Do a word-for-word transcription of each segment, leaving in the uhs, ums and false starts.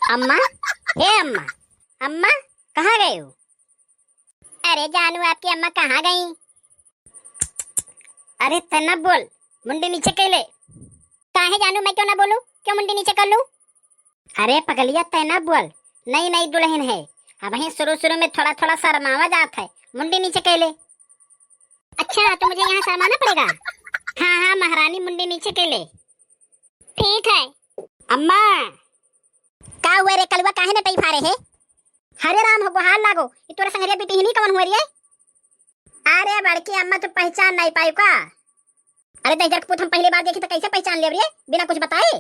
अम्मा, हे अम्मा, अम्मा, कहाँ गए हो? अरे जानू, आपकी अम्मा कहाँ गई? अरे तै ना बोल, मुंडी नीचे कैले। काहे जानू, मैं क्यों ना बोलूं, क्यों मुंडी नीचे कर लूं? अरे पगलिया, तै ना बोल, नई नई दुल्हन है, अबहीं शुरू शुरू में थोड़ा थोड़ा शर्मावा जात है, मुंडी नीचे कैले। अच्छा, तो मुझे यहाँ शर्माना पड़ेगा? हाँ हाँ महारानी, मुंडी नीचे कैले। ठीक है। अम्मा। का हुआ रे कलुआ, काहे नटई फारे है? हरे राम हो, गोहार लागो, ई तोरे संगरिया बिटिहनी कवन हुआ रे? अरे बड़की अम्मा, तू पहचान नहीं पायू का? अरे दहिजर के पूत हम पहली बार देखी तो कैसे पहचान लेब रे, बिना कुछ बताए?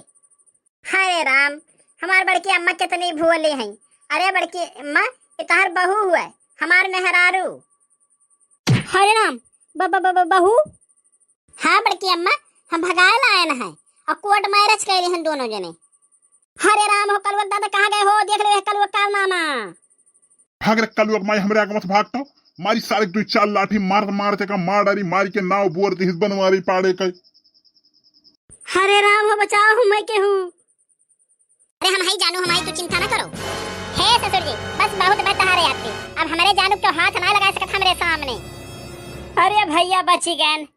हरे राम, हमार बड़की अम्मा कितनी भोली हैं। अरे बड़की अम्मा, ये तोहर बहू हुआ, हमार मेहरारू। हरे राम, ब-, ब-, ब-, ब-, बहू? हाँ बड़की अम्मा, हम भगाए लायन हैं और कोर्ट मैरिज कैले हैं दोनों जने। हरे राम हो कलुआ दादा, कहाँ गए हो? देख ले कलुआ कारनामा। भाग रे कलुआ माई, हमरे आगे मत भाग तो। मारी सारे दुई चार लाठी मार मार के का मार डारी, मारी के नाव बोर दिहिस बनवारी पाड़े के। हरे राम हो, बचाओ हम मैं के हूँ। अरे हम हई जानू, हम हई, तू चिंता ना करो। हे ससुर जी, बस बहुत बतहारे आपके। अब हमरे जानू के हाथ ना लगा सकत हमरे सामने। अरे भैया बची गैन,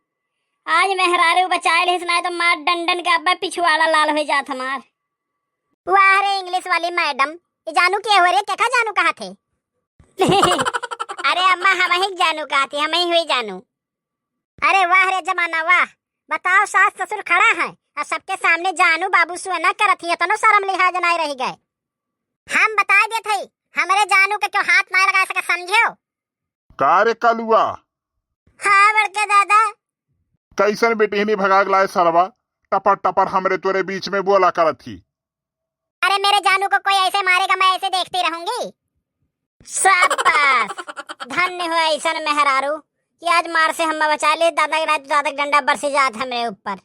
आज मेहरारू बचाए लेस, ना तो मार डंडन के अब्बा पिछवाड़ा लाल हो जात हमार। वाह रे इंग्लिश वाली मैडम, ये जानू के हो रे, केका जानू कहा थे? अरे अम्मा, हम ही जानू कहा थे, हम ही हुई जानू। अरे वाह रे जमाना वाह, बताओ सास ससुर खड़ा है और सबके सामने जानू बाबू सुअना करत ही, इतनो शर्म लिहाज नाय रह गए। हम बता देत हई, हमरे जानू के क्यों हाथ नाय लगा सके, समझो? का रे कलुआ? हाँ बड़के दादा। कैसन बेटिहनी भगाग लाए सरवा, टपर टपर हमरे तोरे बीच में बोला करत ही। अरे मेरे जानू को कोई ऐसे मारेगा, मैं ऐसे देखती रहूंगी? शाबाश, धन्य हो ऐसन मेहरारू कि आज मार से हम बचा ले। दादा के रात दादा के डंडा बरस जात हमरे ऊपर।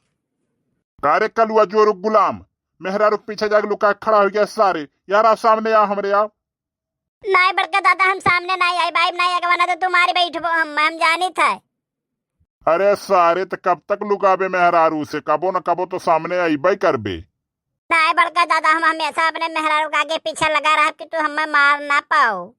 का रे कलुआ, जोरुक गुलाम, मेहरारू के पीछे जाके लुका के खड़ा हो गया सारे। यार आओ सामने आओ, हमरे आओ। नाय बड़का दादा, हम सामने नाय आइब, आइब नाय, अगवा ना तो तुम्हारी बैठबो हम, हम जानित है। अरे सारे, त कब तक लुकाबे मेहरारू से? कबो न कबो तो सामने अइबे करबे। नाय बड़का दादा, हम हमेशा अपने मेहरारू के आगे पीछे लगा रहब कि तू हमें मार ना पाओ।